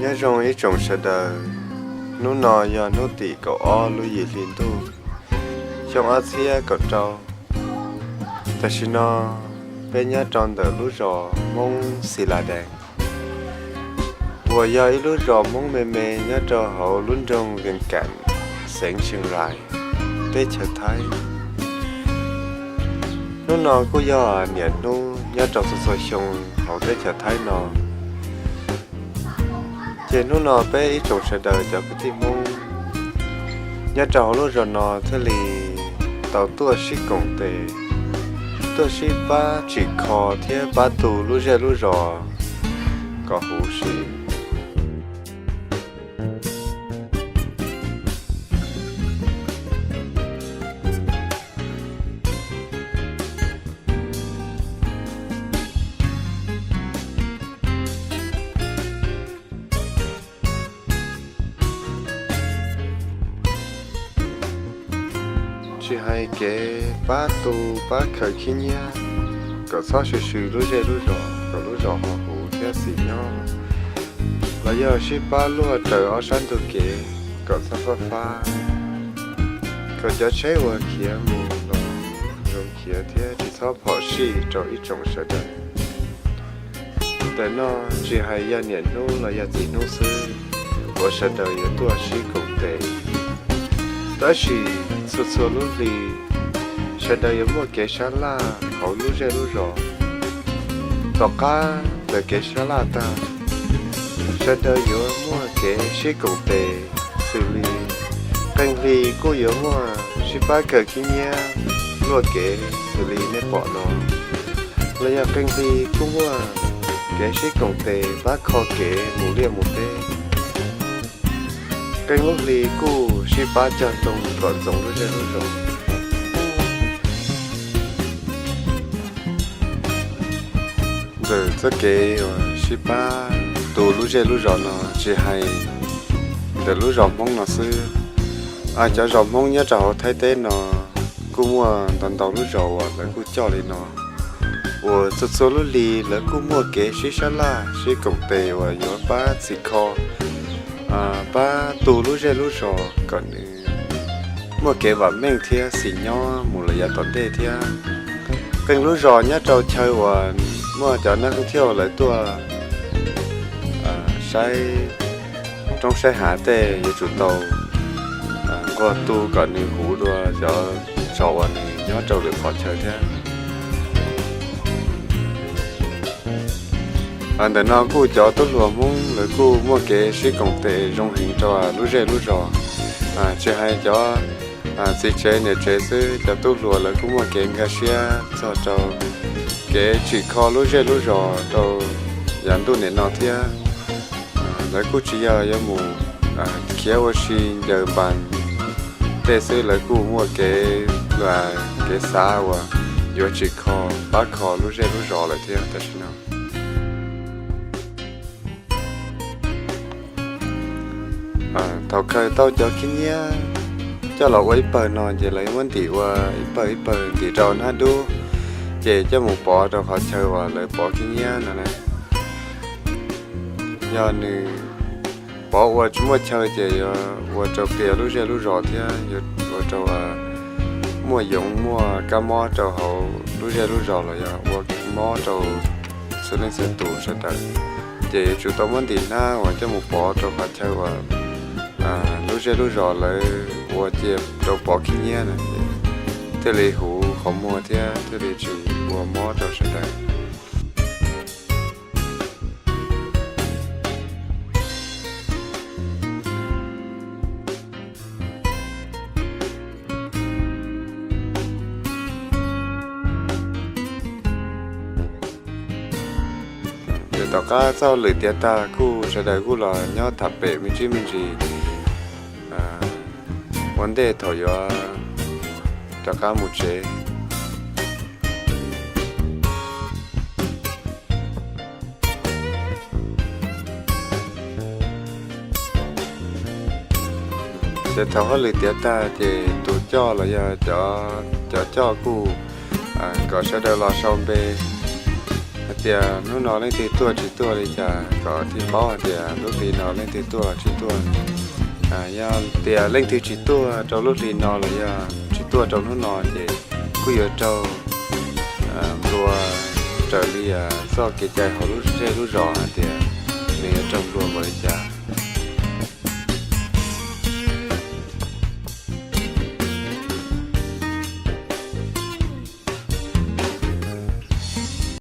Nyob zoo ib tsoom sawv daws, hnub no yog hnub tim kaum ob lub yim hli ntuj, xyoo ob txhiab kaum rau. Tam sim no peb nyob rau ntawm lub zos Hmoob Xis Las Dees, uas yog ib lub zos Hmoob me me nyob rau hauv lub nroog Vees Kam, xeev Tsheej Lais, teb chaws Thaib. Hnub no kuj yog niaj hnub nyob rau txhua txhua xyoo hauv teb chaws Thaib no. Ces hnub no peb ib tsoom sawv daws cov kwv tij Hmoob nyob rau hauv lub zos no thiaj li tau tuaj sib koom tes, tuaj sib pab tsim kho thiab pab tu lub zej lub zos kom huv si. Tsis hais kev pab tu pab khaws khib nyiab kom txhob swm swm lub zej lub zos kom lub zos ho huv thiab xis nyob, los yog sib pab luaj raws ob sab ntug kev kom txhob fab fab, kom cov tsheb uas khiav mus los zoo khiav thiab tsis txhob phom sij rau ib tsoom sawv daws. Ntawm no tsis hais yog niaj hnub los yog txij hnub xwb uas sawv daws yuav tuaj sib koom tes. Tab sis txhua txhua lub hli sawv daws yuav muaj kev sab laj hauv lub zej lub zos. Tom qab ntawm kev sab laj tag, sawv daws yuav muaj kev sib koom tes xws li qee hli kuj yuav muaj sib pab khaws khib nyiab luaj kev xws li nej pom no, los yog qee hli kuj muaj kev sib koom tes pab kho kev mus liaj mus teb. Qee lub hli kuj sib pab cog ntoo kom ntxoov lub zej lub zos. Ntawm txoj kev uas sib pab tu lub zej lub zos no tsis hais ntawm lub zos Hmoob no xwb, cov zos Hmoob nyob rau hauv Thaib teb no kuj muaj ntau ntau lub zos uas lawv kuj coj li no, uas txhua txhua lub hli lawv kuj muaj kev sib sab laj sib koom tes uas yuav pab txhim kho, pab tu lub zej lub zos kom nws muaj kev vam meej thiab xis nyob mus lawm yav tom ntej thiab. Qee lub zos nyob rau chaw uas muaj cov neeg thiaj lawv tuaj saib roob saib hav tej yuav tsum tau nquag tu kom nws huv dua cov zos uas nws nyob rau lwm qhov chaw thiab. Ntawm no kuj cov tub hluas Hmoob lawv kuj muaj kev sib koom tes zoo heev rau lub zej lub zos. Tsis hais cov txiv tsev niam tsev xwb, cov tub hluas lawv kuj muaj kev nkag siab txog rau kev tsim kho lub zej lub zos rau yav ntuj niam no thiab. Lawv kuj tsis yog yuav mus khiav ua si ncaws npas tej xwb, lawv kuj muaj kev, kev xav uas yuav tsim kho pab kho lub zej lub zos lawm thiab tam sim no. Thaum khaws tau cov khib nyiab coj los ua ib pawg no ces lawv muab ntim ua ib pawg ib pawg ntim rau hnab dub, ces coj mus pov rau qhov chaw uas lawv pov khib nyiab no na. Yog nws pov ua tsis muaj chaw ces yuav ua rau qias lub zej lub zos thiab yuav ua rau muaj yoov muaj kab mob rau hauv lub zej lub zos los yog ua mob rau txhua leej txhua tus sawv daws. Ces yuav tsum tau muab ntim hnab uas coj mus pov rau qhov chaw uas lub zej lub zos lawv ua cia rau pov khib nyiab na, thiaj li huv qhov muag thiab thiaj li tsis ua mob rau sawv daws. Ces tom qab txoj hauj lwm tiav tag kuj sawv daws kuj los nyob tham pem me ntsis me ntsis ua ntej thaum yuav rov qab mus tsev. Ces thaum hauj lwm tiav tag ces tus coj los yog cov coj kuj kom sawv daws los sau npe, Tias hnub no leej twg tuaj tsis tuaj li cas kom thiaj paub hais tias lub hli no leej twg tuaj los tsis tuaj. Yog tias leej twg tsis tuaj rau lub hli no los yog tsis tuaj rau hnub no ces kuj yuav raug nplua raws li txoj kev cai hauv lub zej lub zos hais tias nws yuav raug nplua npaum li cas.